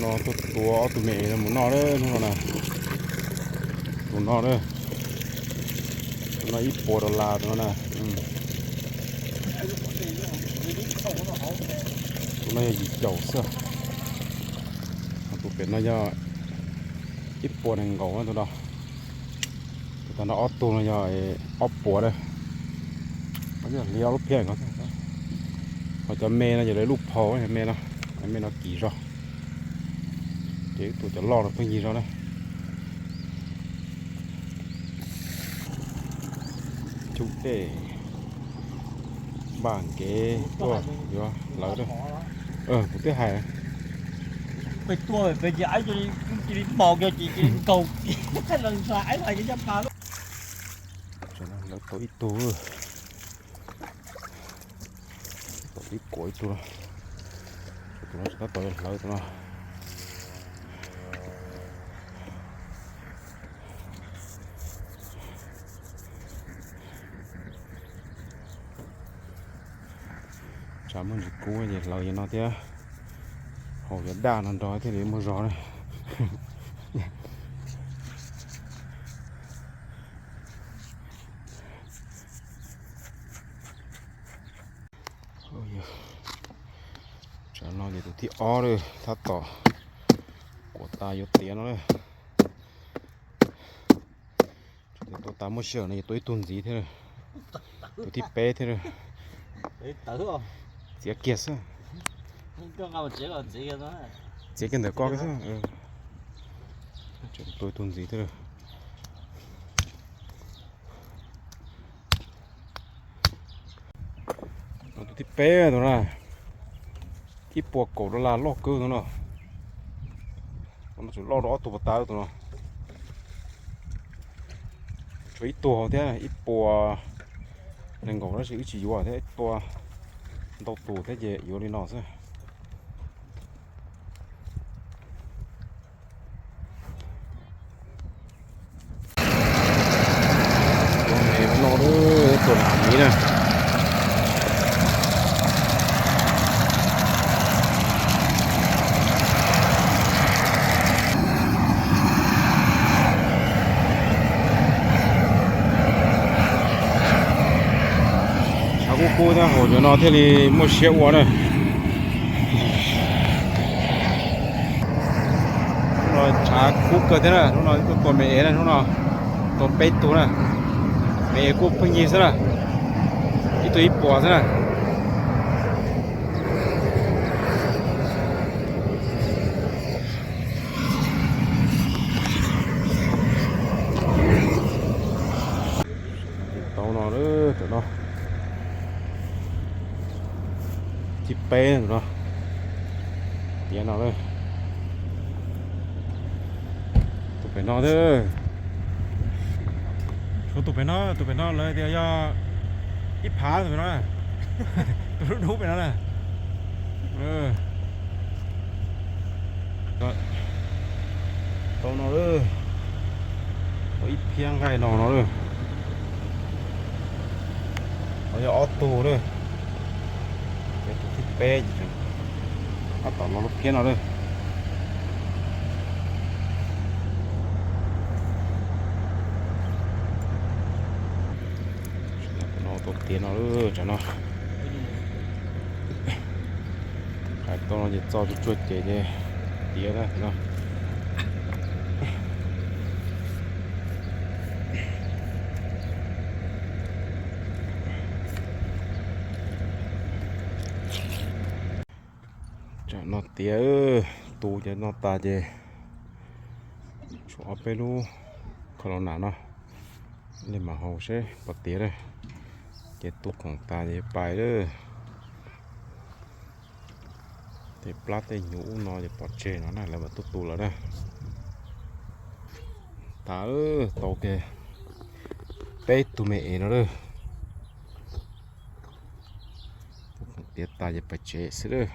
No tuaj tua ob tug me es no mus noj lawm hnub no na. Tus no na, tus no ib puas dollar tus no na. Tus no yog yim caum xwb. Tus pem no yog ib puas nees nkaum tus no. Tus tag no ob tug no yog ob puas na. Hliv ob lub phiab ko. Ho cov me no yog lawv lub phau, me no, me no kim zog. Ces ib tug cov loj no pheej yig zog na. Cub dej, npaj nkev tuaj yuav hlawv. Kuv twb hais, peb tuaj peb cia li pom kiag ces cia li nkaug, lawv tau ib tug, tau ib kuam ib tug, tus no tsis tab tom hlawv tus no. Tsam muaj ntsis kub ces hlawv cov no thiab, haus cov daj no nrog thiaj li muaj zog na. Tsam no ces tus thib ob lawm, tab tom kuam tas yuav tiav no lawm. Tua tas muaj sij hawm no yuav tua ib tug ntxiv thiab, tus thib peb thiab. Txiav kiag xwb. Txiav kiag ntawm koj xwb. Tua ib tug ntxiv thiab. Tus thib peb tus na, ib puas kaum dollar loj kawg tus no. Tus no tseem loj dua ob tug pas tas tus no. Tshuav ib tug thiab, ib puas nees nkaum tab sis wb tsis yuav thiab, tua ntau tus thiab ces yuav li no xwb. Tua me no, tua nam miv na. Tshav kub kub thiab, haus cov no thiaj li muaj siab ua na. Hnub no tshav kub kawg thiab na, hnub no tuaj tua me es na, hnub no tua peb tug na. Me es kuj pheej yig xwb na, ib tug ib puas xwb na. Tau no, tam no thib peb no, tiav no. Tus pem no, tshuav tus pem no, tus pem no lawv tias yog ib phav tus pem no, tus dub dub pem no na. Tau no, tau ib phiab nqaij no no. Yog ob tug na, ces tus thib peb tab tom los lub phiab no na. No tau tiav no, tsam no hais tau no ces txo tsuag tsuag ces ces tiav na no. Tsam no tiav, tu cov no tas ces tshuav ob peb lub khaus los nas no, li mam haus seb puas tiav na. Ces tu khoom tas ces pais lawm. Tej plab tej hnyuv ub no ces pov tseg no na, lawv mam tuaj tu lawm na. Tas, tau kiag peb tug me es no lawm. Tiav tas ces pais tsev xwb lawm.